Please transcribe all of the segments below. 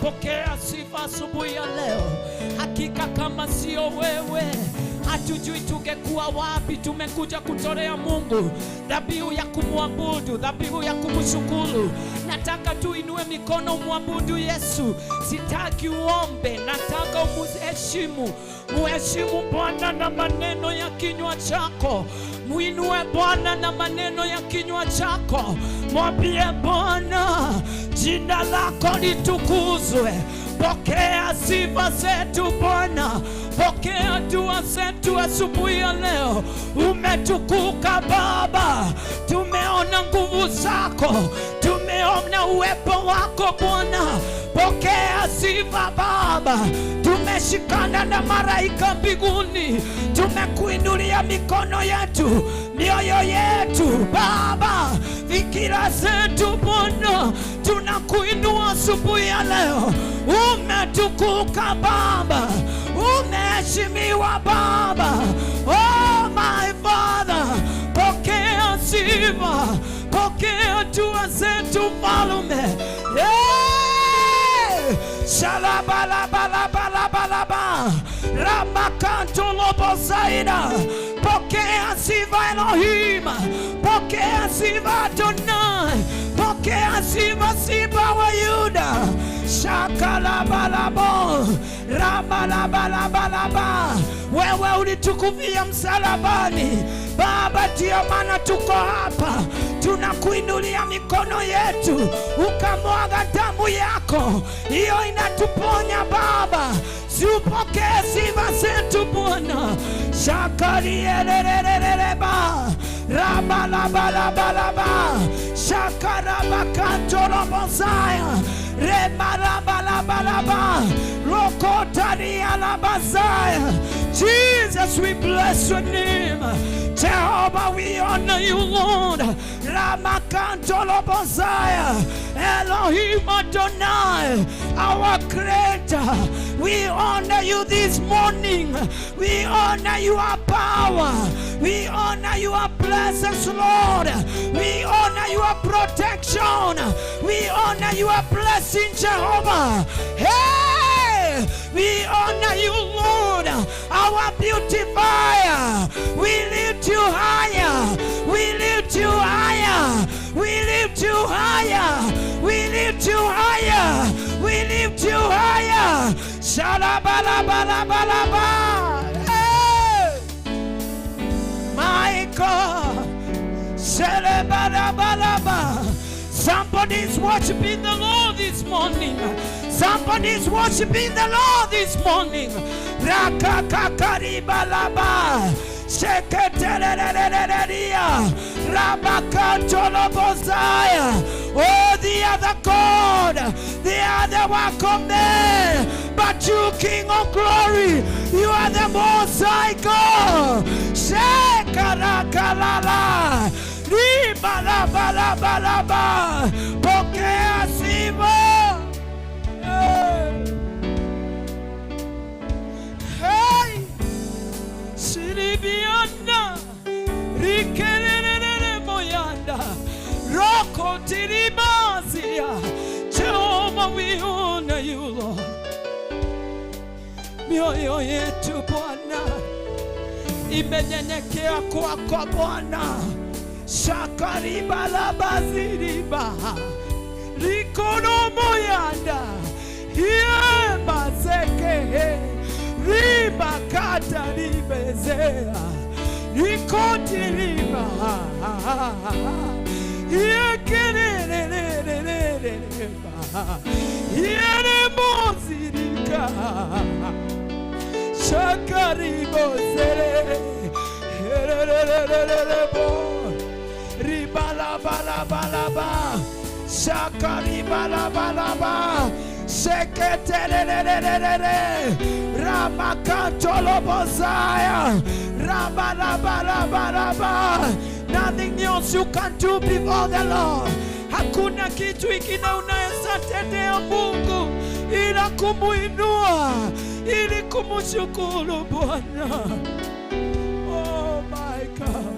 Bwana, pokea sifa asubuhi ya leo. Hakika kama sio wewe, hatujui tungekuwa wapi. Tumekuja kutolea Mungu dhabihu ya kumwabudu, dhabihu ya kumshukuru. Nataka tuinue mikono umwabudu Yesu. Sitaki uombe, nataka umuheshimu. Muheshimu Bwana na maneno ya kinywa chako. Muinue Bwana na maneno ya kinywa chako. Mwambie Bwana, jina lako litukuzwe. Pokea sifa zetu Bwana, pokea dua zetu asubuhi ya leo. Umetukuka Baba, tumeona nguvu zako, tumeona uwepo wako Bwana. Pokea sifa Baba, tumeshikana na malaika mbinguni, tumekuinulia mikono yetu, mioyo yetu Baba, fikira zetu Bwana, tunakuinua asubuhi ya leo. Umetukuka Baba, umeheshimiwa Baba. Oh my Father, pokea sifa, pokea dua zetu Mfalme. Yeah! Shalabalabalabalabalaba Ramakantolobosaida. Pokea sifa Elohim, pokea sifa Adonai, pokea sifa Simba wa Yuda. Shakalabalabo rabalabalabalaba. Wewe ulitukufia msalabani Baba, ndiyo maana tuko hapa, tunakuinulia mikono yetu, ukamwaga damu yako, hiyo inatuponya Baba. Ziupokee sifa zetu Bwana. Shakarieleleleleba rabalabalabalaba shakarabakantolobosaya remalabalabalaba rokotarialabazaya. Jesus, we bless your name. Jehovah, we honor you, Lord. Ramakantolobosaya Elohim Adonai, our creator. We honor you this morning. We honor your power. We honor your presence, Lord. We honor your protection. We honor your blessing, Jehovah. Hey! We honor you, Lord, our beautifier. We lift you higher. We lift you higher. We lift you higher. We lift you higher. We lift you higher. Shalabalabalaba. Hey! My God. Shelebalabalaba. Somebody is worshiping the Lord this morning. Somebody is worshiping the Lord this morning. Rakakakaribalaba. Sheketelelelelelia. Rabakantolobosaya. Oh, the other God, the other work of men. But you, King of glory, you are the Most High God. Shekarakalala. Ribalabalabalaba. Pokea sifa. Hey. Hey. Siribiana. Rikelelele moyanda. Roko tirimazia. Jehovah, we honor you, Lord. Mioyo yetu Bwana imenyenyekea kwako Bwana. Shakaribalabaziriba rikonomoyanda yemazekehe ribakata ribezea rikotirima yekerererererereba yeremozirika shakaribozere herererererebo ribalabalabalaba shakaribalabalaba sheketererererere ramakantolobozaya rabalabalabalaba. Nothing else you can do before the Lord. Hakuna kitu ingine unaweza tendea Mungu ila kumuinua, ili kumshukuru Bwana. Oh my God.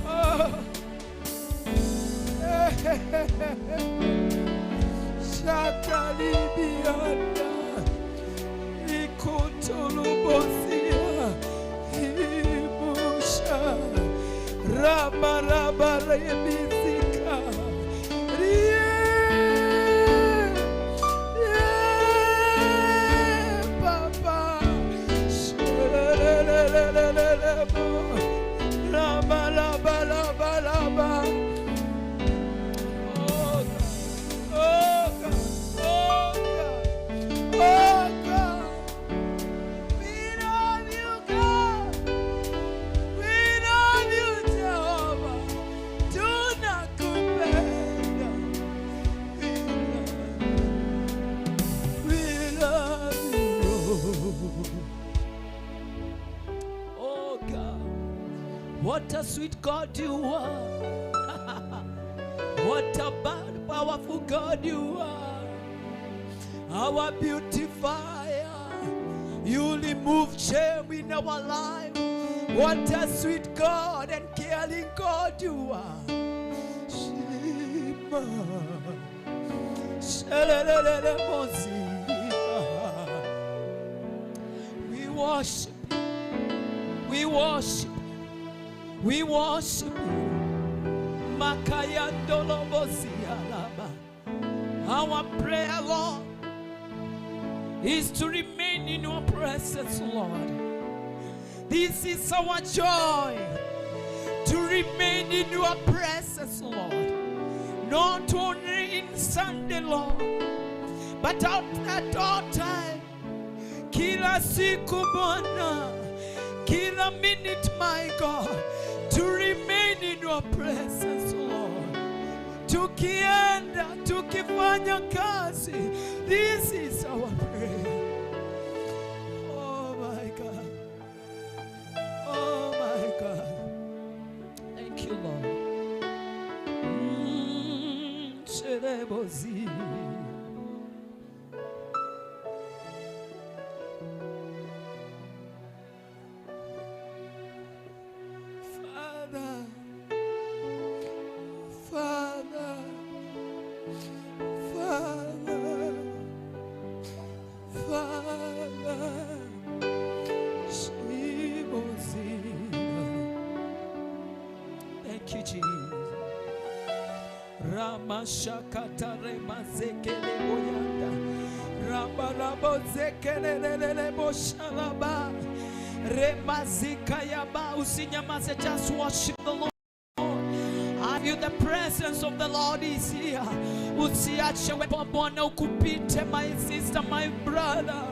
Oh. Shakalibianda. Ikotolobosia. Ibusha. Rabarabarebizika. Rie. Rie. Papa. Shelelelelelelebo. Rabalabalabalaba. Oh God. Oh God. Oh God. Oh God. We love you, God. We love you, Jehovah. Tunakupenda. We love you. We love you. Oh God. What a sweet God you are. What a bad, powerful God you are. Our beautifier. You remove shame in our life. What a sweet God and caring God you are. Shema. Shelelelele mozima. We worship you. We worship you. We worship you. Makayandolobosialaba. Our prayer, Lord, is to remain in your presence, Lord. This is our joy, to remain in your presence, Lord. Not only in Sunday, Lord, but out at all time. Kila siku Bwana, kila minute, my God, to remain in your presence, Lord. Tukienda, tukifanya kazi, this is our prayer. Oh my God. Oh my God. Thank you, Lord. Sherebozi. Father, Father, Father, Father, Shibozina. Thank you, Jesus. Ramashakata remazekele boyanda. Rabarabo zekelelelele boshalaba. Remazika yaba. Usinyamaze, just worship the Lord. Have you the presence of the Lord is here. Usiache uwepo wa Bwana ukupite, my sister, my brother.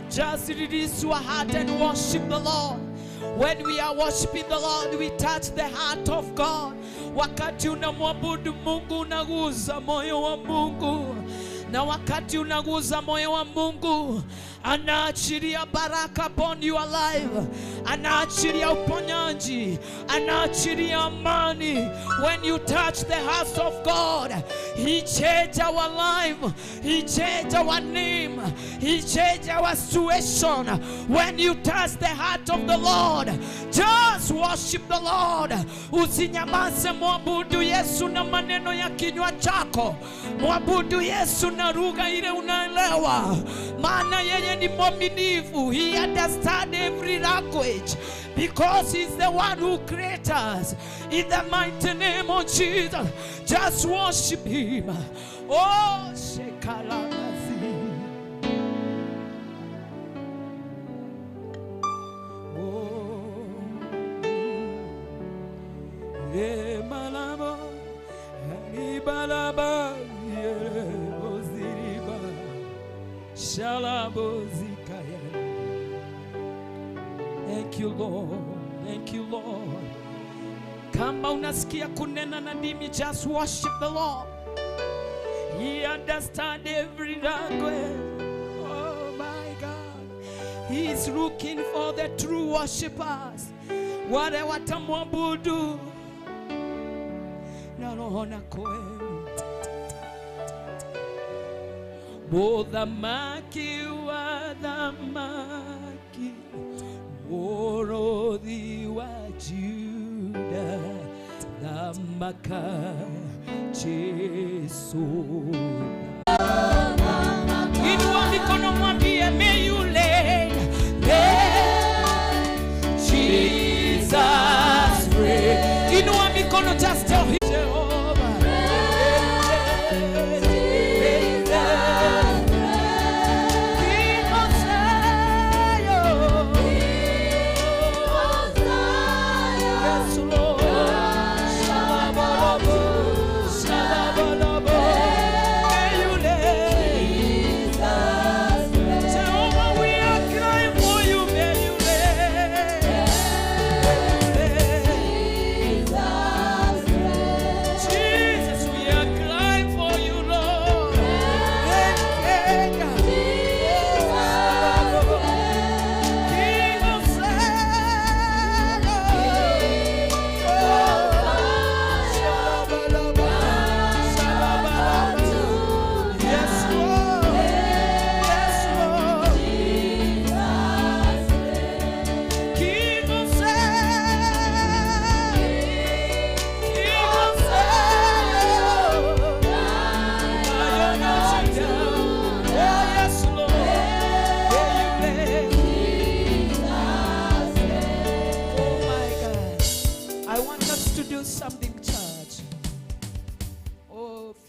Just release your heart and worship the Lord. When we are worshiping the Lord, we touch the heart of God. Wakati unamwabudu Mungu, unaguza moyo wa Mungu. Na wakati unaguza moyo wa Mungu, anaachilia baraka upon your life, anaachilia uponyaji, anaachilia amani. When you touch the heart of God, He change our life, He change our name, He change our situation. When you touch the heart of the Lord, just worship the Lord. Usinyamaze, mwabudu Yesu na maneno ya kinywa chako, mwabudu Yesu na lugha ile unaelewa, maana yeye ni mwaminifu. He understand every language because he's the one who created us. In the mighty name of Jesus, just worship him. Oh, Shekalamazi. Oh, Remalabo, Haribalaba, Yereboziriba, Shalabozikaya. Thank you, Lord. Thank you, Lord. Kama unasikia kunena na ndimi, just worship the Lord. He understands every language. Oh my God. He is looking for the true worshipers. Wale watamwabudu na roho na kweli. Mũthamaki wa thamaki, Mũrũthi wa Juda, thamaka Jesu.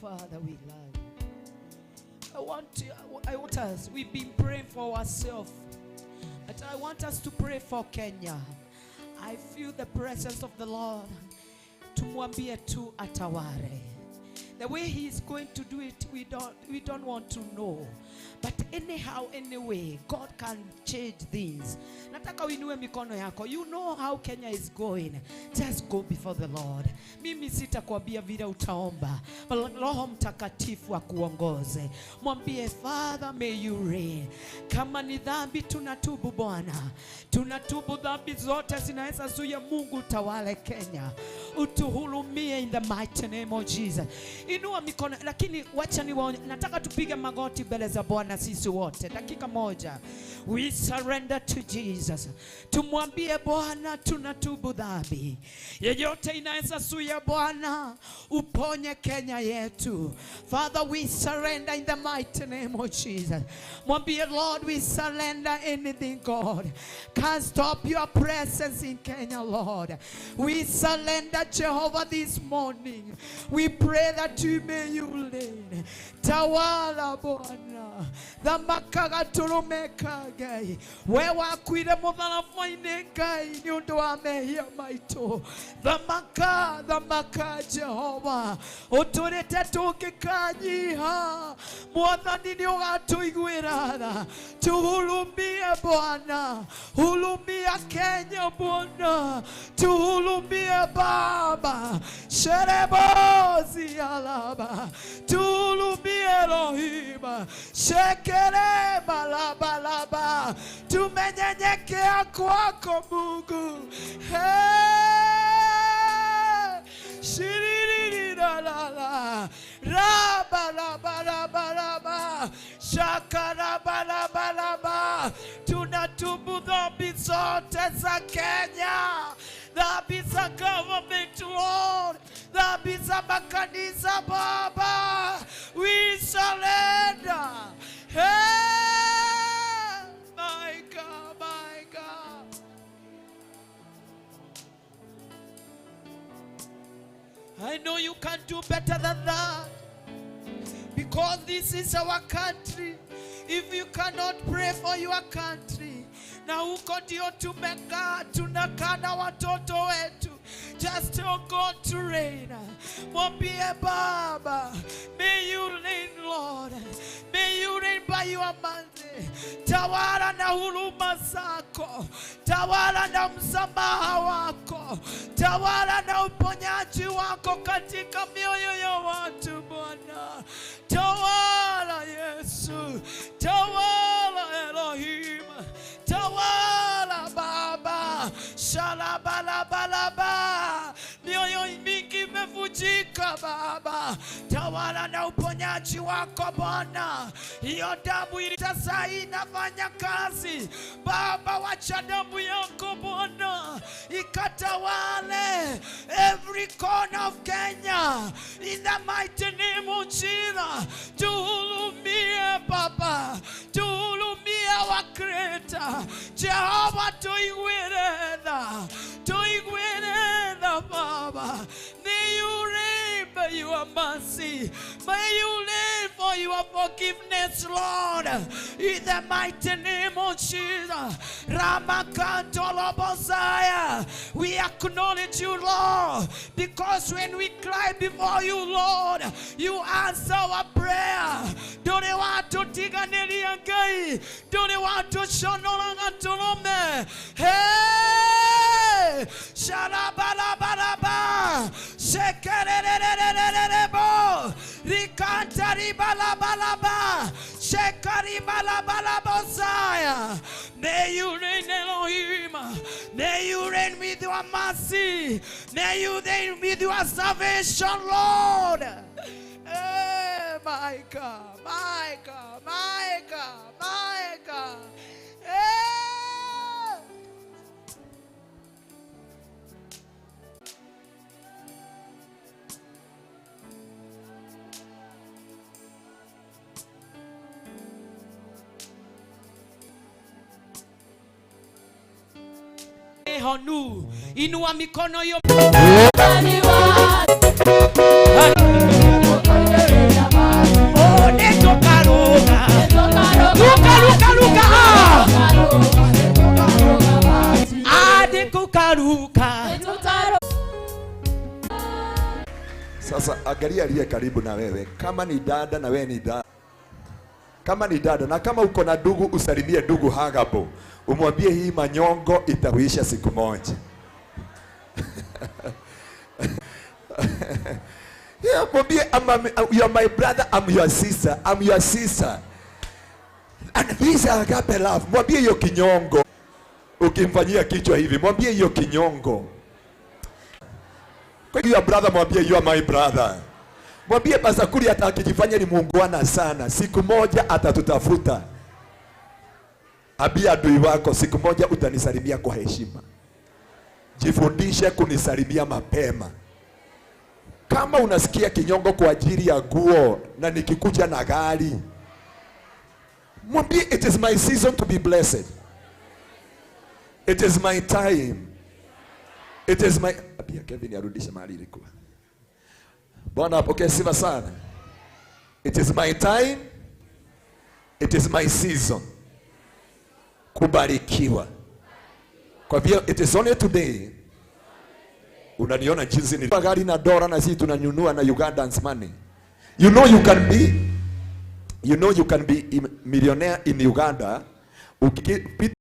Father, we love you. I want us, we've been praying for ourselves, but I want us to pray for Kenya. I feel the presence of the Lord. Tumwambie tu atawale. The way he is going to do it, we don't want to know. But anyhow, anyway, God can change things. Nataka uinue mikono yako. You know how Kenya is going. Just go before the Lord. Mimi sitakwambia vile utaomba, but Roho Mtakatifu akuongoze. Mwambie, Father, may you reign. Kama ni dhambi tunatubu Bwana. Tunatubu dhambi zote zinaweza zuia Mungu utawale Kenya. Utuhurumie in the mighty name of Jesus. Inua mikono, lakini wacha niwaone. Nataka tupige magoti mbele za Bwana sisi wote. Dakika moja. We surrender to Jesus. Tumwambie Bwana tunatubu dhambi. Yeyote inaweza zuia Bwana, uponye Kenya yetu. Father, we surrender in the mighty name of Jesus. Mwambie Lord, we surrender anything, God. Can't stop your presence in Kenya, Lord. We surrender, Jehovah, this morning. We pray that you may you reign. Tawala Bwana. Thamakaga tũrũme Ngai. We wakuire mũtharaba-inĩ Ngai nĩ ũndũ wa mehia maitũ. Thamaka, thamaka Jehova. Ũtũrĩte tũngĩkanyiha. Mwathani nĩ ũgatũiguĩra tha. Tuhurumie Bwana. Hurumia Kenya Bwana. Tuhurumie Baba. Sherebozi alaba. Tuhurumie Elohim. Shekere balabalaba. Tumenyenyekea kwako Mungu. Hey! Shiriri la la la. Raba raba raba raba. Shakara balaba laba. Tunatubu dhambi zote za Kenya. Dhambi za government, Lord. Dhambi za makanisa Baba. We surrender. Hey, my God, my God. I know you can do better than that. Because this is our country. If you cannot pray for your country, na huko ndio tumekaa, tunakaa na watoto wetu. Just tell God to reign. Mwambie Baba, may you reign, Lord. May you reign by your mercy. Tawala na huruma zako. Tawala na msamaha wako. Tawala na uponyaji wako katika mioyo ya watu Bwana. Tawala Yesu. Tawala Elohim. Tawala Baba. Shalabalabalaba. Mioyo mingi imevunjika Baba. Tawala na uponyaji wako Bwana. Hiyo damu sasa inafanya kazi. Baba, wacha damu yako Bwana ikatawale every corner of Kenya. In the mighty name of Jesus. Tuhurumie Baba. Tuhurumie our Creator. Jehovah, tuiguire tha. Tuiguire tha Baba. May you reign by your mercy. May you reign for your forgiveness, Lord. In the mighty name of Jesus. Ramakantolobosaya. We acknowledge you, Lord, because when we cry before you, Lord, you answer our prayer. Ndũrĩ watũtiganĩria Ngai. Ndũrĩ watũconora gatũrũme. Hey! Shalabalabalaba. Shekerererererebo. Rikantaribalaba. Shekaribalabosaya. May you reign, Elohim. May you reign with your mercy. May you reign with your salvation, Lord. Hey, my God, my God, my God, my God. Hey! Honu, inua mikono hiyo. Angalia aliye karibu na wewe, kama ni dada na wewe ni dada, kama ni dada na kama uko na ndugu, usalimie ndugu Hagabo, umwambie hii manyongo itakuisha siku moja. Yeah, mwambie you are my brother, I'm your sister, I'm your sister. And this is agape love. Mwambie hiyo kinyongo. Ukimfanyia kichwa hivi, mwambie hiyo kinyongo. Kwa hiyo brother, mwambie you are my brother. Mwambie Pastor Kuria hata akijifanya ni muungwana sana, siku moja atatutafuta. Ambia adui wako, siku moja utanisalimia kwa heshima. Jifundishe kunisalimia mapema. Kama unasikia kinyongo kwa ajili ya nguo na nikikuja na gari, mwambie it is my season to be blessed. It is my time. It is my... Pia Kevin arudishe mahali ilikuwa. Bwana apokee sifa sana. It is my time. It is my season. Kubarikiwa. Kwa hivyo it is only today. Unaniona jinsi ni gari na dola na sisi tunanunua na Ugandans money. You know you can be, you know you can be millionaire in Uganda. Ukipita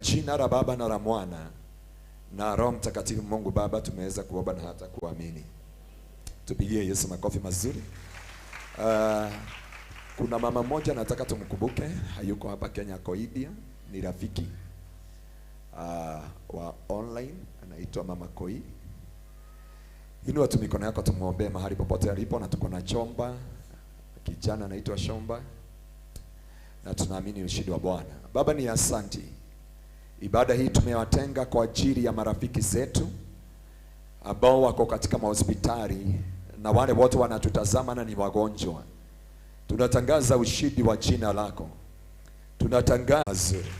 Jina la Baba na la Mwana na Roho Mtakatifu. Mungu Baba, tumeweza kuomba na hata kuamini. Tupigie Yesu makofi mazuri. Kuna mama mmoja nataka tumkumbuke, hayuko hapa Kenya, ako India, ni rafiki wa online, anaitwa Mama Koi. Inua tu mikono yako tumuombee mahali popote alipo, na tuko na Chomba, kijana anaitwa Shomba, na tunaamini ushindi wa Bwana. Baba, ni asanti. Ibada hii tumewatenga kwa ajili ya marafiki zetu ambao wako katika mahospitali na wale wote wanatutazama na ni wagonjwa. Tunatangaza ushindi wa jina lako. Tunatangaza mazuri.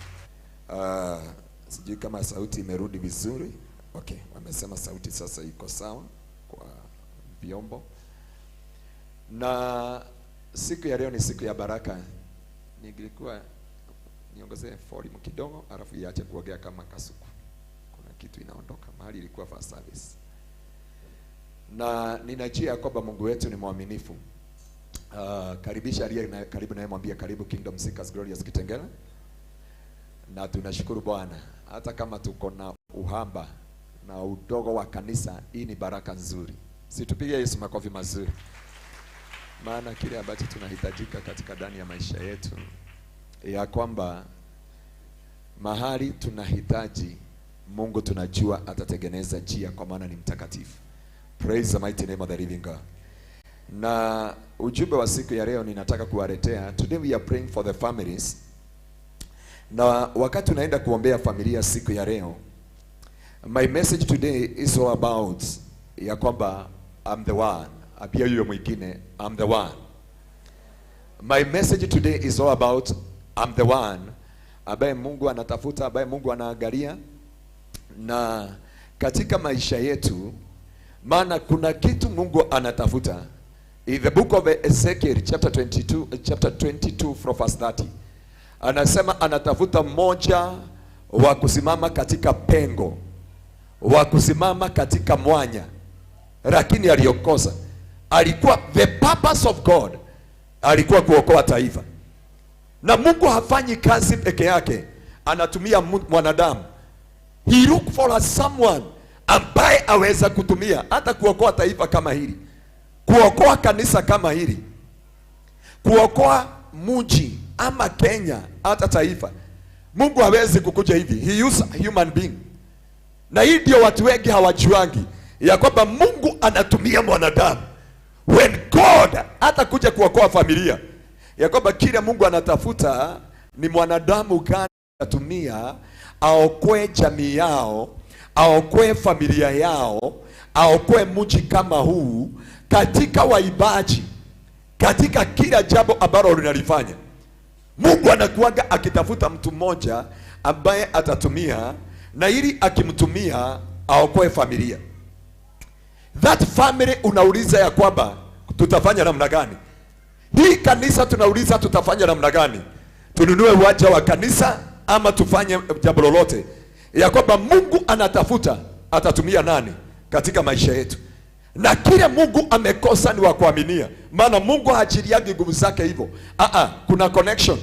Sijui kama sauti imerudi vizuri. Okay, wamesema sauti sasa iko sawa kwa vyombo. Na siku ya leo ni siku ya baraka. Ningekuwa niongezee volume kidogo alafu iache kuongea kama kasuku. Kuna kitu inaondoka mahali ilikuwa first service. Na ninajua kwamba Mungu wetu ni mwaminifu. Karibisha aliye na karibu naye, mwambie karibu Kingdom Seekers Glorious Kitengela. Na tunashukuru Bwana, hata kama tuko na uhaba na udogo wa kanisa, hii ni baraka nzuri. Situpige Yesu makofi mazuri. Maana kile ambacho tunahitajika katika ndani ya maisha yetu, ya kwamba mahali tunahitaji Mungu, tunajua atatengeneza njia, kwa maana ni mtakatifu. Praise the mighty name of the living God. Na ujumbe wa siku ya leo ninataka kuwaletea. Today we are praying for the families. Na wakati tunaenda kuombea familia siku ya leo, my message today is all about ya kwamba I'm the one. Ambia yule mwingine, I'm the one. My message today is all about I'm the one ambaye Mungu anatafuta, ambaye Mungu anaangalia na katika maisha yetu, maana kuna kitu Mungu anatafuta. In the book of Ezekiel chapter 22, chapter 22 from verse 30, anasema anatafuta mmoja wa kusimama katika pengo, wa kusimama katika mwanya, lakini aliokosa. Alikuwa the purpose of God alikuwa kuokoa taifa, na Mungu hafanyi kazi peke yake, anatumia mwanadamu. He look for a someone ambaye aweza kutumia hata kuokoa taifa kama hili, kuokoa kanisa kama hili, kuokoa mji ama Kenya, hata taifa. Mungu hawezi kukuja hivi, he use a human being. Na hii ndio watu wengi hawajuangi ya kwamba Mungu anatumia mwanadamu. When God hata kuja kuokoa familia, ya kwamba kile Mungu anatafuta ni mwanadamu gani atumia aokoe jamii yao, aokoe familia yao, aokoe mji kama huu, katika waibaji, katika kila jambo ambalo linalifanya. Mungu anakuwaga akitafuta mtu mmoja ambaye atatumia, na ili akimtumia aokoe familia. That family unauliza ya kwamba tutafanya namna gani? Hii kanisa tunauliza tutafanya namna gani? Tununue uwanja wa kanisa ama tufanye jambo lolote? Ya kwamba Mungu anatafuta atatumia nani katika maisha yetu. Na kile Mungu amekosa ni wa kuaminia, maana Mungu haachiliagi nguvu zake hivyo. Kuna connection.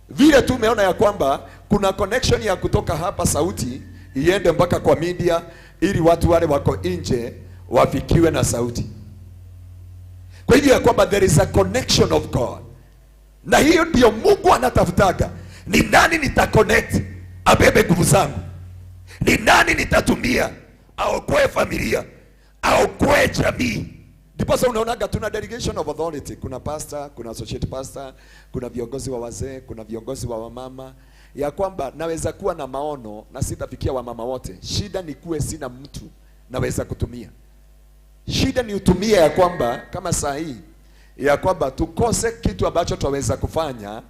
Vile tu umeona ya kwamba kuna connection ya kutoka hapa sauti iende mpaka kwa media, ili watu wale wako nje wafikiwe na sauti. Kwa hivyo ya kwamba there is a connection of God, na hiyo ndio Mungu anatafutaga. Ni nani nitaconnect abebe nguvu zangu? Ni nani nitatumia aokoe familia, aokoe jamii? Ndiposa unaonaga tuna delegation of authority. Kuna pastor, kuna associate pastor, kuna viongozi wa wazee, kuna viongozi wa wamama, ya kwamba naweza kuwa na maono na sitafikia wamama wote. Shida ni kuwe sina mtu naweza kutumia. Shida ni utumie ya kwamba kama saa hii ya kwamba tukose kitu ambacho twaweza kufanya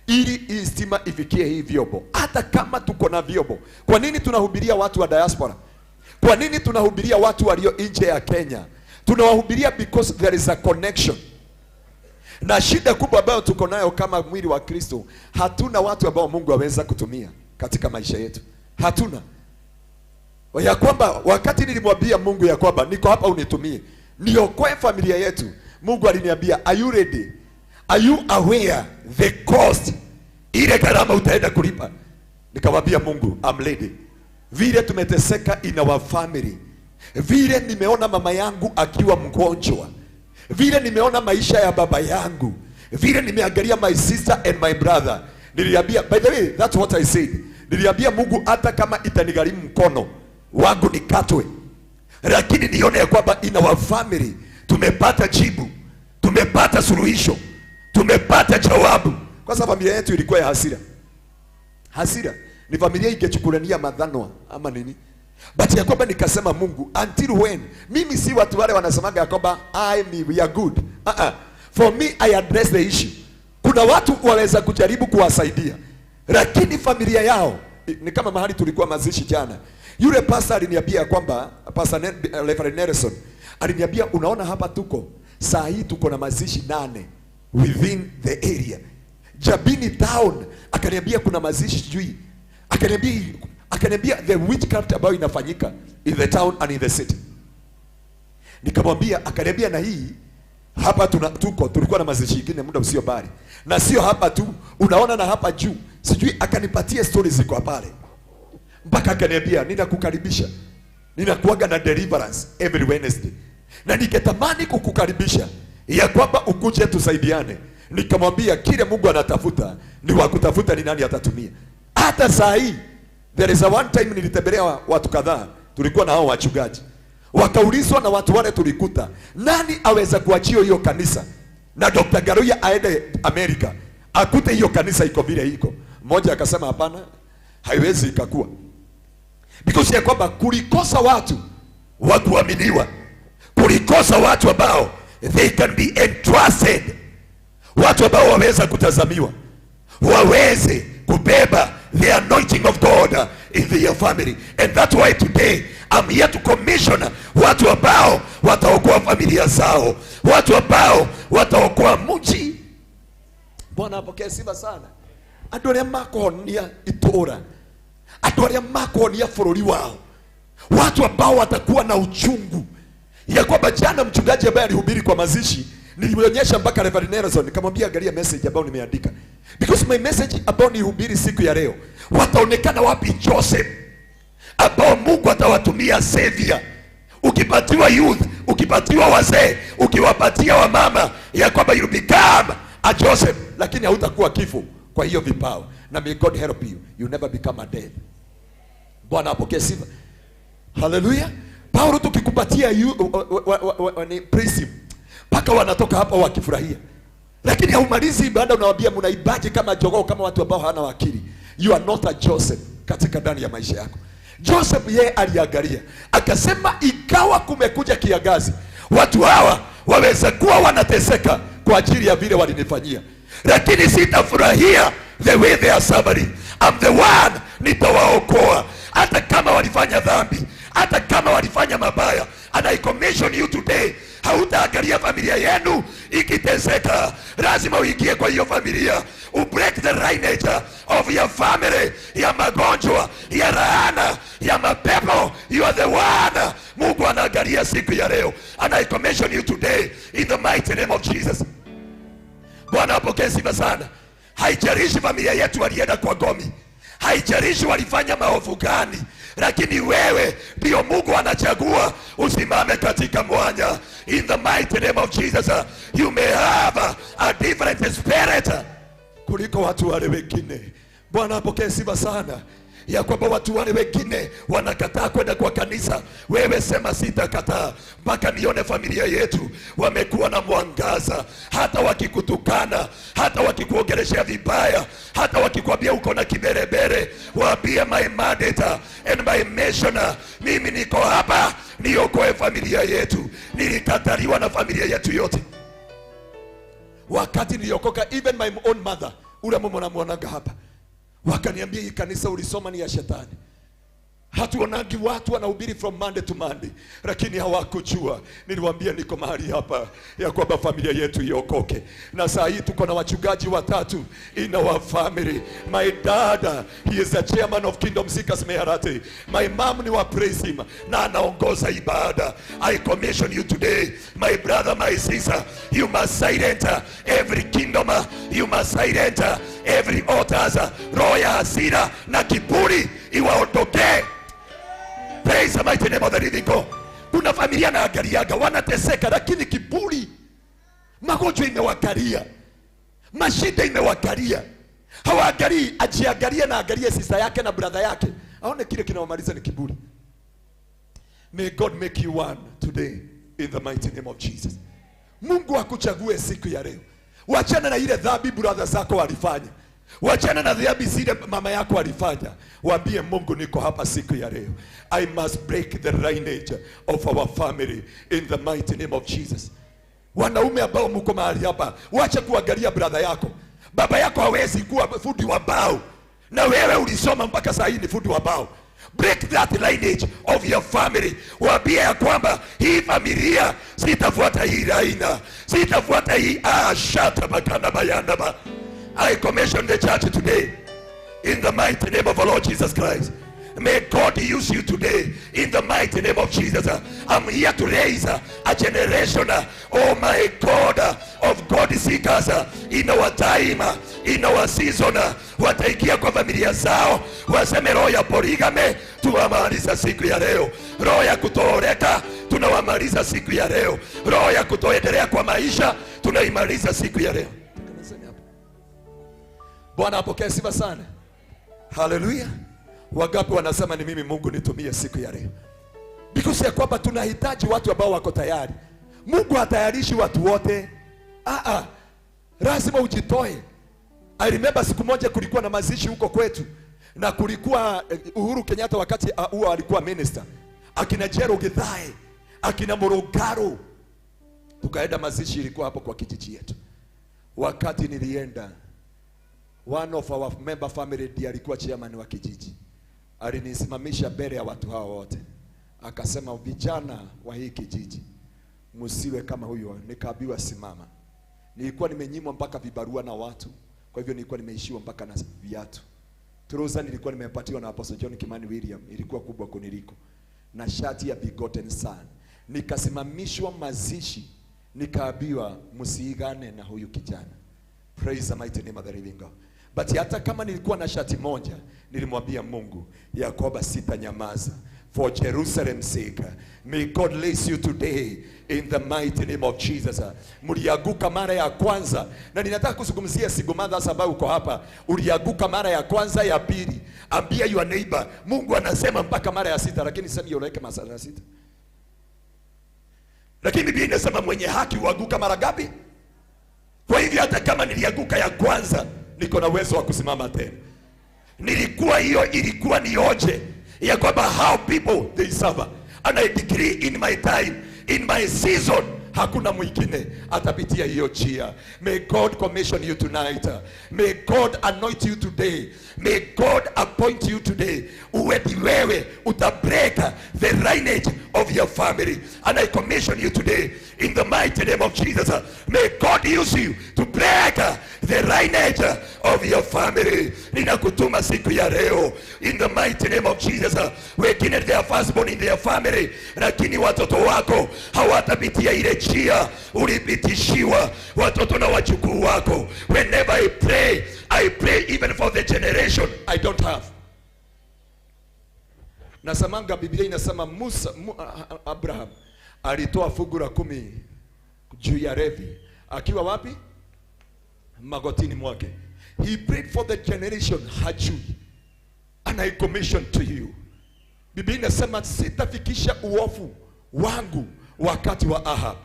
ili hii stima ifikie hii vyombo, hata kama tuko na vyombo. Kwa nini tunahubiria watu wa diaspora? Kwa nini tunahubiria watu walio nje ya Kenya? Tunawahubiria because there is a connection. Na shida kubwa ambayo tuko nayo kama mwili wa Kristo, hatuna watu ambao Mungu aweza kutumia katika maisha yetu. Hatuna. Ya kwamba wakati nilimwambia Mungu ya kwamba niko hapa unitumie, niokoe familia yetu, Mungu aliniambia, are you ready? Are you aware the cost? Ile gharama utaenda kulipa. Nikamwambia Mungu, I'm ready. Vile tumeteseka in our family, vile nimeona mama yangu akiwa mgonjwa, vile nimeona maisha ya baba yangu, vile nimeangalia my sister and my brother. Niliambia, by the way, that's what I said. Niliambia Mungu, hata kama itanigharimu mkono wangu nikatwe, lakini nione ya kwamba in our family tumepata jibu, tumepata suluhisho, tumepata jawabu. Kwa sababu familia yetu ilikuwa ya hasira. Hasira ni familia ingechukulania madhanwa ama nini, but ya kwamba nikasema, Mungu, until when? Mimi si watu wale wanasemaga ya kwamba I me we are good. Uh-uh. For me, I address the issue. Kuna watu waweza kujaribu kuwasaidia, lakini familia yao ni kama mahali tulikuwa mazishi jana. Yule pastor aliniambia kwamba Pastor Reverend Nelson aliniambia, unaona hapa tuko saa hii, tuko na mazishi 8 within the area Jabini town. Akaniambia kuna mazishi sijui, akaniambia the witchcraft ambayo inafanyika in the town and in the city. Nikamwambia, akaniambia na hii hapa tuko tulikuwa na mazishi ingine muda usio bali, na sio hapa tu, unaona na hapa juu sijui. Akanipatia stories ziko pale, mpaka akaniambia, ninakukaribisha, ninakuaga na deliverance every Wednesday, na ningetamani kukukaribisha ya kwamba ukuje tusaidiane. Nikamwambia kile Mungu anatafuta ni wa kutafuta, ni nani atatumia. Hata saa hii there is a one time nilitembelea watu kadhaa, tulikuwa na hao wachungaji, wakaulizwa na watu wale tulikuta, nani aweza kuachia hiyo kanisa na Dr. Ngaruiya aende Amerika akute hiyo kanisa iko vile iko. Mmoja akasema hapana, haiwezi ikakuwa, because ya kwamba kulikosa watu wa kuaminiwa, kulikosa watu ambao they can be entrusted, watu ambao waweza kutazamiwa, waweze kubeba the anointing of God in their family. And that's why today I'm here to commission watu ambao wataokoa familia zao, watu ambao wataokoa mji. Bwana apokee sifa sana. Andũ arĩa makohonia itũũra, andũ arĩa makohonia bũrũri wao, watu ambao watakuwa na uchungu ya kwamba jana mchungaji ambaye alihubiri kwa mazishi, nilionyesha mpaka Reverend Nelson, nikamwambia angalia message ambayo nimeandika, because my message ambayo nihubiri siku ya leo, wataonekana wapi Joseph ambao Mungu atawatumia savior. Ukipatiwa youth, ukipatiwa wazee, ukiwapatia wamama, ya kwamba you become a Joseph, lakini hautakuwa kifo kwa hiyo vipawa. Na may God help you, you never become a dead. Bwana apokee sifa. Haleluya. Paulo, tukikupatia ni prism mpaka wanatoka hapa wakifurahia, lakini haumalizi ibada, unawaambia mnaibaje kama jogoo, kama watu ambao hawana akili. You are not a Joseph katika ndani ya maisha yako. Joseph yeye aliangalia akasema, ikawa kumekuja kiangazi, watu hawa waweza kuwa wanateseka kwa ajili ya vile walinifanyia, lakini sitafurahia the way they are suffering. I'm the one nitawaokoa, hata kama walifanya dhambi, hata kama walifanya mabaya. And I commission you today, hautaangalia familia yenu ikiteseka, lazima uingie kwa hiyo familia, ubreak the lineage of your family ya magonjwa, ya laana, ya mapepo. You are the one Mungu anaangalia siku ya leo, and I commission you today in the mighty name of Jesus. Bwana apokee sifa sana. Haijalishi familia yetu walienda kwa gomi, haijalishi walifanya maovu gani, lakini wewe ndio Mungu anachagua usimame katika mwanya. In the mighty name of Jesus, you may have a different spirit kuliko watu wale wengine. Bwana apokee sifa sana ya kwamba watu wale wengine wanakataa kwenda kwa kanisa, wewe sema sitakataa mpaka nione familia yetu wamekuwa na mwangaza. Hata wakikutukana, hata wakikuongeleshea vibaya, hata wakikwambia uko na kiberebere, waambie my mandate and my mission, mimi niko hapa niokoe familia yetu. Nilikataliwa na familia yetu yote wakati niliokoka, even my own mother, ule mama namwonaga hapa, wakaniambia hii kanisa ulisoma ni ya shetani. Hatuonagi watu wanahubiri from Monday to Monday, lakini hawakujua. Niliwaambia niko mahali hapa ya kwamba familia yetu iokoke, na saa hii tuko na wachungaji watatu in our family. My dad, he is the chairman of Kingdom Seekers Mihadarati. My mom ni wa Praise Him na anaongoza ibada. I commission you today, my brother, my sister, you must silence every kingdom, you must silence Every altars, roho ya hasira na kiburi iwaondokee. Praise the mighty name of the living God. Kuna familia na angaliaga wanateseka, lakini kiburi, magonjwa imewakalia, mashida imewakalia, hawaangalii. Ajiangalie na angalie sister yake na brother yake, aone kile kinawamaliza ni kiburi. May God make you one today in the mighty name of Jesus. Mungu akuchague siku ya leo. Wachana na ile dhambi brother zako walifanya, wachana na dhambi zile mama yako alifanya. Waambie Mungu, niko hapa siku ya leo. I must break the lineage of our family in the mighty name of Jesus. Wanaume ambao mko mahali hapa, wacha kuangalia brother yako. Baba yako hawezi kuwa fundi wa mbao, na wewe ulisoma mpaka saa hii ni fundi wa mbao. Break that lineage of your family. Waambie ya kwamba hii familia sitafuata hii aina, sitafuata hii shata bakanda bayanda ba. I commission the church today in the mighty name of our Lord Jesus Christ. May God use you today in the mighty name of Jesus. I'm here to raise a generation, oh my God, of God seekers in our time, in our season. Wataingia kwa familia zao, waseme roho ya polygamy tunawamaliza siku ya leo, roho ya kutooreka tunawamaliza siku ya leo, roho ya kutoendelea kwa maisha tunaimaliza siku ya leo. Bwana apokee sifa sana. Haleluya. Wangapi wanasema ni mimi Mungu nitumie siku ya leo? Because ya kwamba tunahitaji watu ambao wako tayari. Mungu hatayarishi watu wote. Lazima ujitoe. I remember siku moja kulikuwa na mazishi huko kwetu, na kulikuwa Uhuru Kenyatta wakati huo alikuwa minister, akina Jero Githae, akina Morogaro. Tukaenda mazishi, ilikuwa hapo kwa kijiji yetu. Wakati nilienda, one of our member family ndiye alikuwa chairman wa kijiji, alinisimamisha mbele ya watu hao wote, akasema, vijana wa hii kijiji msiwe kama huyo. Nikaambiwa simama. Nilikuwa nimenyimwa mpaka vibarua na watu, kwa hivyo nilikuwa nimeishiwa mpaka na viatu. Trouser nilikuwa nimepatiwa na Apostle John Kimani William, ilikuwa kubwa kuniliko, na shati ya Begotten Son. Nikasimamishwa mazishi, nikaambiwa msiigane na huyu kijana. Praise the mighty name of the living God. But hata kama nilikuwa na shati moja, nilimwambia Mungu ya kwamba sitanyamaza. For Jerusalem's sake, may God bless you today in the mighty name of Jesus. Mlianguka mara ya kwanza, na ninataka kuzungumzia single mothers ambao uko hapa. Ulianguka mara ya kwanza, ya pili. Ambia your neighbor, Mungu anasema mpaka mara ya sita, lakini sema yoleke mara ya sita. Lakini Biblia inasema mwenye haki huanguka mara ngapi? Kwa hivyo hata kama nilianguka ya kwanza, niko na uwezo wa kusimama tena. Nilikuwa hiyo ilikuwa ni oje ya kwamba how people they suffer, and I decree in my time, in my season, hakuna mwingine atapitia hiyo njia. May God commission you tonight. May God anoint you today. May God appoint you today. Uwe ni wewe uta break the lineage of your family, and I commission you today in the mighty name of Jesus. May God use you to break the lineage of your family. Ninakutuma siku ya leo in the mighty name of Jesus. Wengine they are firstborn in their family, lakini watoto wako hawatapitia ile njia ulipitishiwa, watoto na wajukuu wako. Whenever I pray, I pray even for the generation I don't have. Nasemanga Biblia inasema Abraham alitoa fungu la 10 juu ya Levi akiwa wapi? Magotini mwake. He prayed for the generation hajui. And I commission to you. Biblia inasema sitafikisha uovu wangu wakati wa Ahab,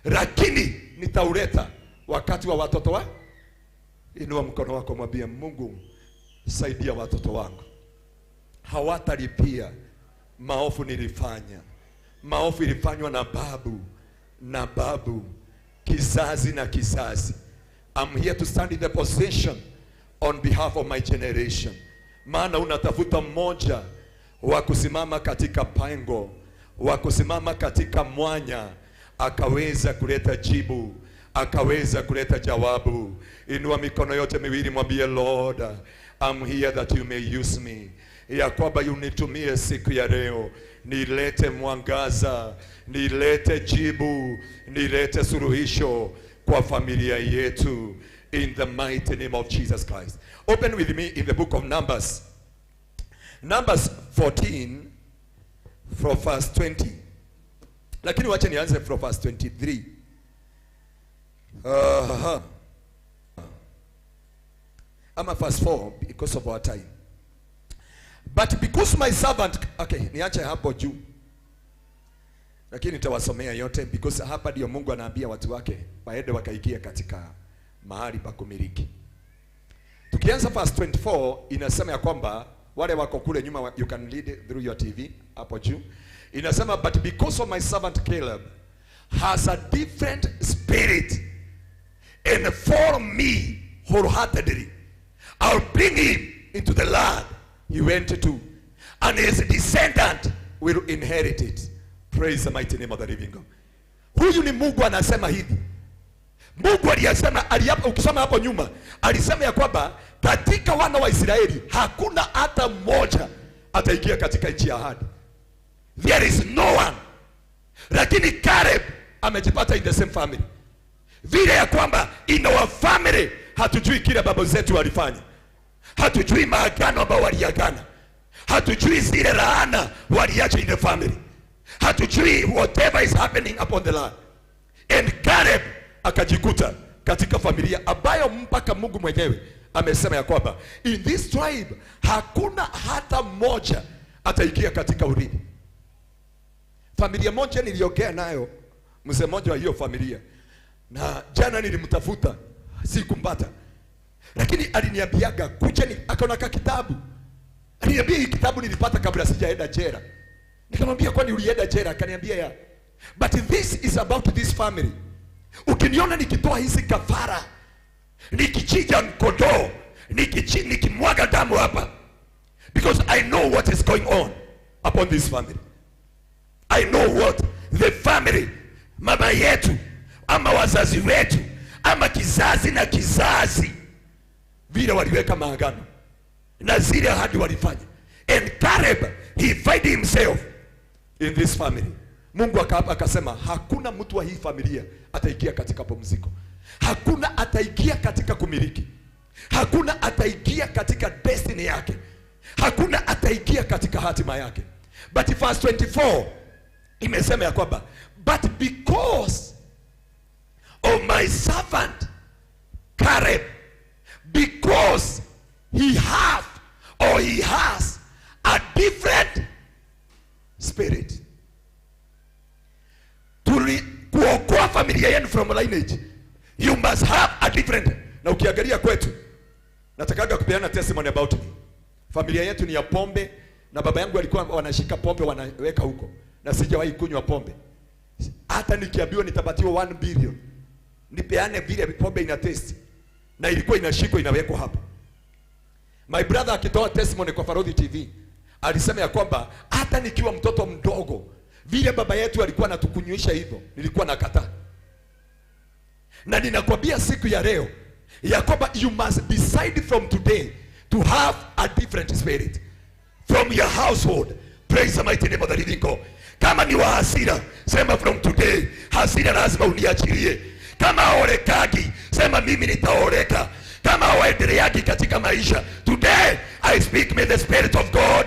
lakini nitauleta wakati wa watoto wa. Inua mkono wako mwambie Mungu, saidia watoto wangu. Hawatalipia maovu nilifanya. Maovu ilifanywa na babu na babu, kizazi na kizazi. I'm here to stand in the position on behalf of my generation. Maana unatafuta mmoja wa kusimama katika pango, wa kusimama katika mwanya, akaweza kuleta jibu, akaweza kuleta jawabu. Inua mikono yote miwili, mwambie Lord, I'm here that you may use me, ya kwamba unitumie siku ya leo, nilete mwangaza, nilete jibu, nilete suluhisho kwa familia yetu. in the mighty name of Jesus Christ. Open with me in the book of Numbers. Numbers 14 from verse 20. Lakini wacha nianze from verse 23. Ama verse 4 because of our time. But because my servant, okay, niache hapo juu. Lakini nitawasomea yote because hapa ndio Mungu anaambia watu wake waende wakaingia katika mahali pa kumiliki. Tukianza verse 24 inasema ya kwamba wale wako kule nyuma, you can read through your TV hapo juu. Inasema, but because of my servant Caleb has a different spirit and follow me wholeheartedly, I'll bring him into the land he went to, and his descendant will inherit it. Praise the mighty name of the living God. Huyu ni Mungu anasema hivi. Mungu aliyasema, ukisoma hapo nyuma, alisema ya kwamba katika wana wa Israeli hakuna hata mmoja ataingia katika nchi ya ahadi. There is no one. Lakini Caleb amejipata in the same family. Vile ya kwamba in our family hatujui kile baba zetu walifanya. Hatujui maagano ambao waliagana. Hatujui zile laana waliacha in the family. Hatujui whatever is happening upon the land. And Caleb akajikuta katika familia ambayo mpaka Mungu mwenyewe amesema ya kwamba in this tribe hakuna hata mmoja ataingia katika urithi. Familia moja niliongea nayo, mzee mmoja wa hiyo familia, na jana nilimtafuta sikumpata, lakini aliniambiaga kuja, akaona ka kitabu. Aliniambia hii kitabu nilipata kabla sijaenda jela. Nikamwambia kwani ulienda jela? Akaniambia ya. But this is about this family. Ukiniona nikitoa hizi kafara, nikichinja kondoo, nikimwaga damu hapa, because I know what is going on upon this family. I know what the family, mama yetu ama wazazi wetu ama kizazi na kizazi, vile waliweka maagano na zile ahadi walifanya. And Caleb, he find himself in this family. Mungu akasema hakuna mtu wa hii familia ataingia katika pumziko. Hakuna ataingia katika kumiliki. Hakuna ataingia katika destiny yake. Hakuna ataingia katika hatima yake. But verse 24 imesema ya kwamba but because of my servant Caleb, because he have or he has a different spirit. Kuokoa familia yenu from lineage, you must have a different. Na ukiangalia kwetu, natakaga kupeana testimony about me. Familia yetu ni ya pombe, na baba yangu alikuwa wanashika pombe wanaweka huko, na sijawahi kunywa pombe. Hata nikiambiwa nitapatiwa 1 billion nipeane vile pombe ina taste, na ilikuwa inashikwa inawekwa hapa. My brother akitoa testimony kwa Farodhi TV alisema ya kwamba hata nikiwa mtoto mdogo, vile baba yetu alikuwa anatukunywisha hivyo, nilikuwa nakataa. Na ninakwambia siku ya leo ya kwamba you must decide from today to have a different spirit from your household. Praise the mighty name of the living God. Kama ni wa hasira, sema from today hasira lazima uniachilie. Kama haolekagi, sema mimi nitaoleka. Kama hawaendeleagi katika maisha, today I speak, may the spirit of God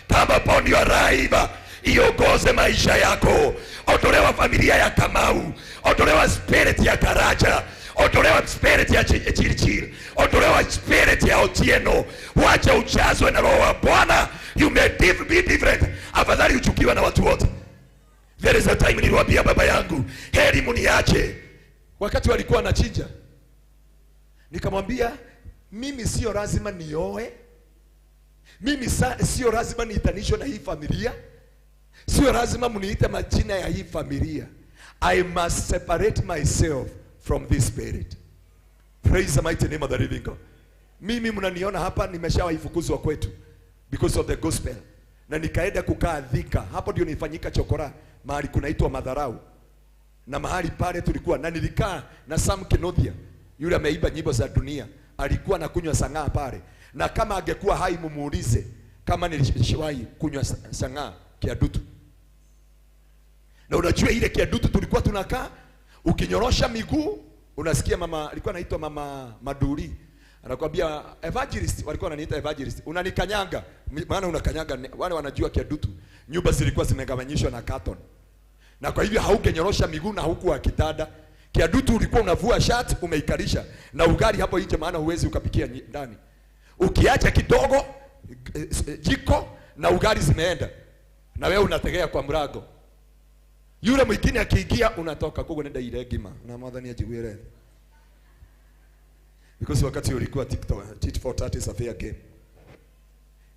come upon your life. Iongoze maisha yako. Ondolewa familia ya Kamau, ondolewa spirit ya Karaja, ondolewa spirit ya Chirichiri, ondolewa spirit ya Otieno. Wacha ujazwe na roho wa Bwana. You may be different. Afadhali uchukiwe na watu wote. There is a time niliwaambia baba yangu, heri muniache. Wakati walikuwa wanachinja, nikamwambia mimi sio lazima nioe, mimi sio lazima niitanishwe na hii familia, sio lazima mniite majina ya hii familia. I must separate myself from this spirit. Praise the mighty name of the living God. Mimi mnaniona hapa nimeshawahi fukuzwa kwetu because of the gospel, na nikaenda kukaa Thika. Hapo ndio nilifanyika chokora, mahali kunaitwa Madharau, na mahali pale tulikuwa na nilikaa na Sam Kenodia, yule ameiba nyimbo za dunia, alikuwa anakunywa sang'aa pale. Na kama angekuwa hai mumuulize kama nilishawahi kunywa sang'aa kiadutu. Na unajua ile kiadutu tulikuwa tunakaa, ukinyorosha miguu Unasikia mama alikuwa anaitwa mama Maduri. Anakuambia evangelist, walikuwa wananiita evangelist. Unanikanyanga, maana unakanyanga wale wanajua Kiadutu. Nyumba zilikuwa zimegawanyishwa na carton. Na kwa hivyo haukenyorosha miguu na huku kitanda. Kiadutu ulikuwa unavua shirt umeikalisha na ugali hapo nje, maana huwezi ukapikia ndani. Ukiacha kidogo jiko na ugali zimeenda. Na wewe unategea kwa mlango. Yule mwingine akiingia unatoka kogo nenda ile gima. Na mwathani ajiguire. Because wakati ulikuwa TikTok, tit for tat is a fair game.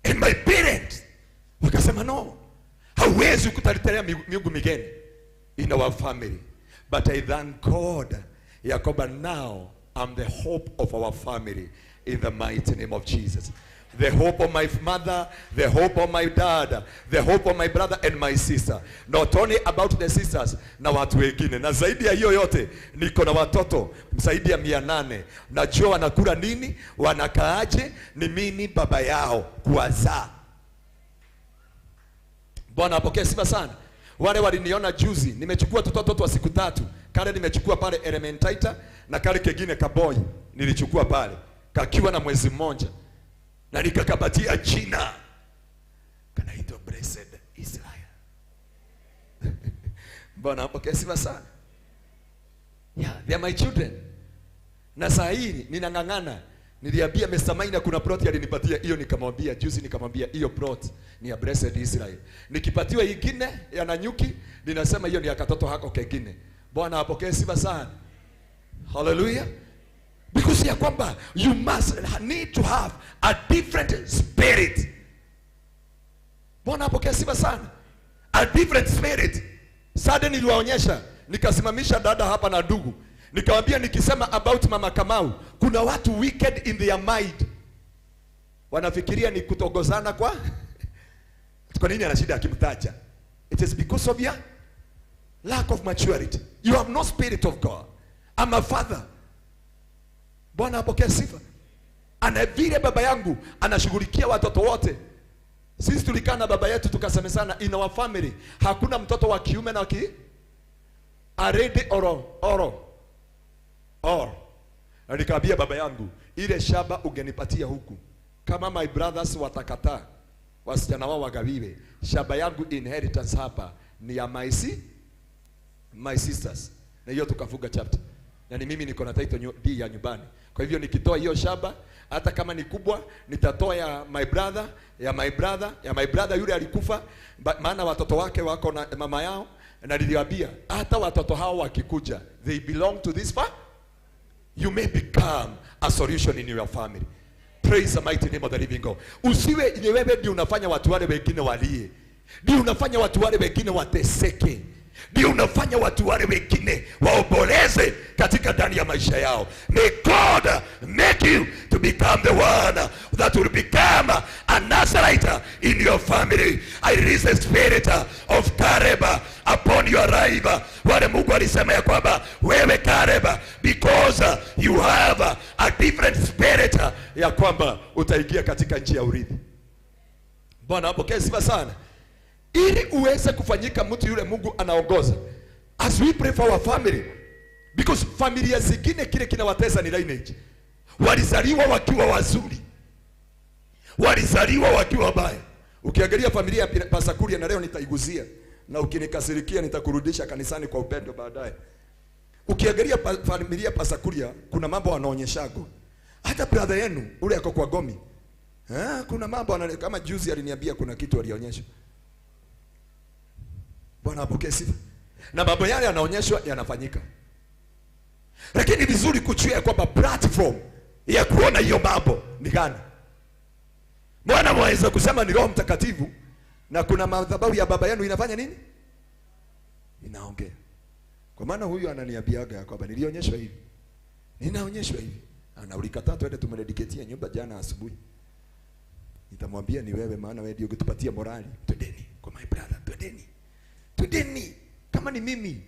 And my parents wakasema no. Hauwezi kutaletea miungu migeni in our family. But I thank God ya kwamba now I'm the hope of our family in the mighty name of Jesus. The hope of my mother, the hope of my dad, the hope of my brother and my sister. Not only about the sisters, na watu wengine. Na zaidi ya hiyo yote, niko na watoto zaidi ya 800. Najua wanakula nini, wanakaaje, ni mimi baba yao kuwazaa. Bwana apokee sifa sana. Wale waliniona juzi, nimechukua watoto wa siku 3. Kale nimechukua pale Elementaita na kale kengine kaboy nilichukua pale kakiwa na mwezi mmoja. Na nikakapatia jina kanaitwa Blessed Israel. Bwana apokee sifa sana. Yeah, they are my children. Na saa hii ninang'ang'ana. Niliambia Mr. Maina kuna plot alinipatia hiyo, nikamwambia juzi, nikamwambia hiyo plot ni ya Blessed Israel. Nikipatiwa ingine ya Nanyuki, ninasema hiyo ni ya katoto hako kengine. Bwana apokee sifa sana. Hallelujah. Because ya kwamba you must need to have a different spirit. Bwana apokee sifa sana. A different spirit. Suddenly niliwaonyesha, nikasimamisha dada hapa na ndugu. Nikamwambia nikisema about Mama Kamau, kuna watu wicked in their mind. Wanafikiria ni kutogozana kwa kwa nini ana shida akimtaja? It is because of your lack of maturity. You have no spirit of God. I'm a father. Bwana apokee sifa. Ana vile baba yangu anashughulikia watoto wote. Sisi tulikaa na baba yetu tukasemezana, in our family hakuna mtoto wa kiume na ki arede oro oro or. Na nikamwambia baba yangu, ile shaba ungenipatia huku, kama my brothers watakataa wasichana wao wagawiwe, shaba yangu inheritance hapa ni ya my sisters. Na hiyo tukafunga chapter. Na ni mimi niko na title D ya nyumbani. Kwa hivyo nikitoa hiyo shaba, hata kama ni kubwa, nitatoa ya my brother, ya my brother, ya my brother yule alikufa, maana watoto wake wako na mama yao. Na niliwaambia hata watoto hao wakikuja, they belong to this family. You may become a solution in your family. Praise the mighty name of the living God. Usiwe ni wewe ndio unafanya watu wale wengine walie. Ndio unafanya watu wale wengine wateseke. Ndio unafanya watu wale wengine waomboleze katika ndani ya maisha yao. May God make you to become the one that will become a Nazarite in your family. I release the spirit of Caleb upon your life. Wale Mungu alisema ya kwamba wewe Caleb, because you have a different spirit, ya kwamba utaingia katika nchi ya urithi. Bwana apokee sifa sana. Ili uweze kufanyika mtu yule Mungu anaongoza. As we pray for our family, because familia zingine kile kinawatesa ni lineage. Walizaliwa wakiwa wazuri, walizaliwa wakiwa wabaya. Ukiangalia familia ya Pasakuria, na leo nitaiguzia, na ukinikasirikia nitakurudisha kanisani kwa upendo baadaye. Ukiangalia familia Pasakuria, kuna mambo wanaonyeshago. Hata brother yenu ule ako kwa Gomi, kuna mambo kama juzi aliniambia kuna kitu alionyesha. Bwana apokee sifa. Na mambo yale yanaonyeshwa yanafanyika. Lakini vizuri kuchua kwamba platform ya kuona hiyo mambo ni gani. Bwana mwaweza kusema ni Roho Mtakatifu, na kuna madhabahu ya baba yenu inafanya nini? Inaongea. Kwa maana huyu ananiambiaga kwamba nilionyeshwa hivi. Ninaonyeshwa hivi. Ana ulikataa twende tumededicatea nyumba jana asubuhi. Nitamwambia ni wewe, maana wewe ndio ungetupatia morali. Twendeni kwa my brother, twendeni. Twendeni. Kama ni mimi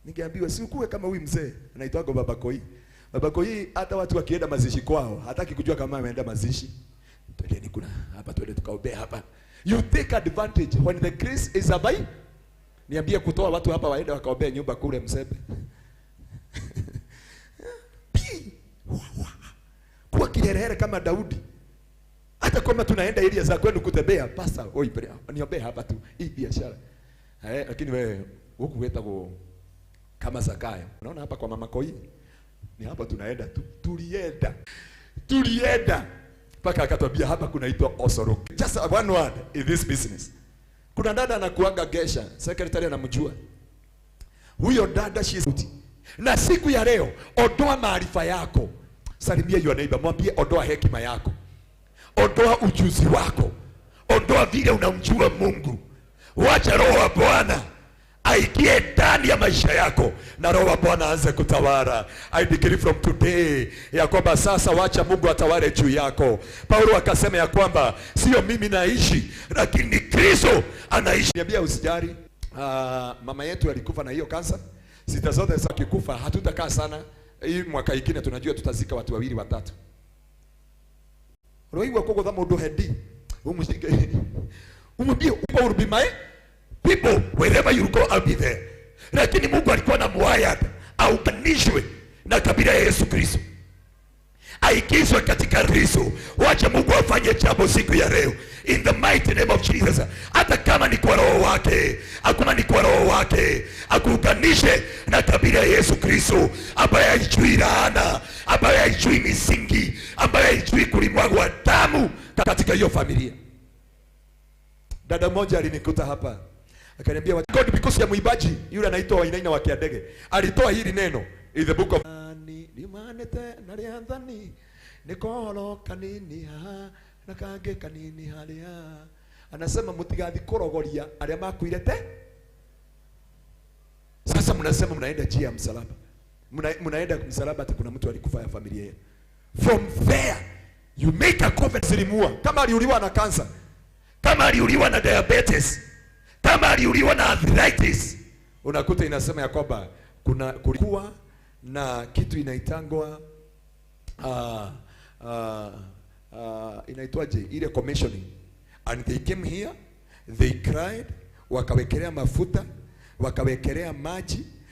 ningeambiwa si ukue kama huyu mzee anaitwa Baba Koi. Baba Koi hata watu wakienda mazishi kwao hataki kujua kama ameenda mazishi. Twendeni kuna hapa, twende tukaombea hapa. You take advantage when the grace is available. Niambie kutoa watu hapa waende wakaombea nyumba kule Msebe. kiherehere kama Daudi. Hata kama tunaenda area za kwenu kutembea, pastor, oi niombee hapa tu hii biashara. Lakini wewe huku wetagwo kama Zakayo. Unaona hapa kwa mama Koi? Ni hapa tunaenda tu. Tulienda mpaka akatwambia hapa kunaitwa Osoro. Just one word in this business. Kuna dada anakuanga Gesha, secretary anamjua. Huyo dada she is. Na siku ya leo ondoa maarifa yako. Salimia your neighbor, mwambie ondoa hekima yako. Ondoa ujuzi wako. Ondoa vile unamjua Mungu. Wacha Roho wa Bwana aingie ndani ya maisha yako na Roho wa Bwana aanze kutawala. I decree from today ya kwamba sasa wacha Mungu atawale juu yako. Paulo akasema ya kwamba sio mimi naishi, lakini Kristo anaishi. Niambia usijali. Mama yetu alikufa na hiyo kansa. Sita zote za kikufa hatutakaa sana. Hii mwaka ingine tunajua tutazika watu wawili watatu. Roigwa kugutha mundu hendi. Umushike. Umwambie will be my people, wherever you go I'll be there. Lakini Mungu alikuwa na muayad aunganishwe na kabila ya Yesu Kristo, aingizwe katika Kristo. Wacha Mungu afanye jambo siku ya leo in the mighty name of Jesus. Hata kama ni kwa roho wake, hakuna ni kwa roho wake, akuunganishe na kabila ya Yesu Kristo ambaye haijui laana, ambaye haijui misingi, ambaye haijui kulimwagwa damu katika hiyo familia. Dada mmoja alinikuta hapa akaniambia, God, because ya mwimbaji yule anaitwa Wainaina wa Kiandege alitoa hili neno in the book of riumanĩte na rĩathani nĩ kohoro kanini haha na kangĩ kanini harĩa. Anasema mtigathi kũrogoria arĩa makuire te. Sasa mnasema mnaenda njia ya msalaba, mnaenda msalaba, hata kuna mtu alikufa ya familia yenu. From there you make a covenant. Zilimua kama aliuliwa na cancer, kama aliuliwa na diabetes, kama aliuliwa na arthritis, unakuta inasema ya kwamba kuna kulikuwa na kitu inaitangwa inaitwaje ile commissioning, and they came here, they cried, wakawekelea mafuta, wakawekelea maji.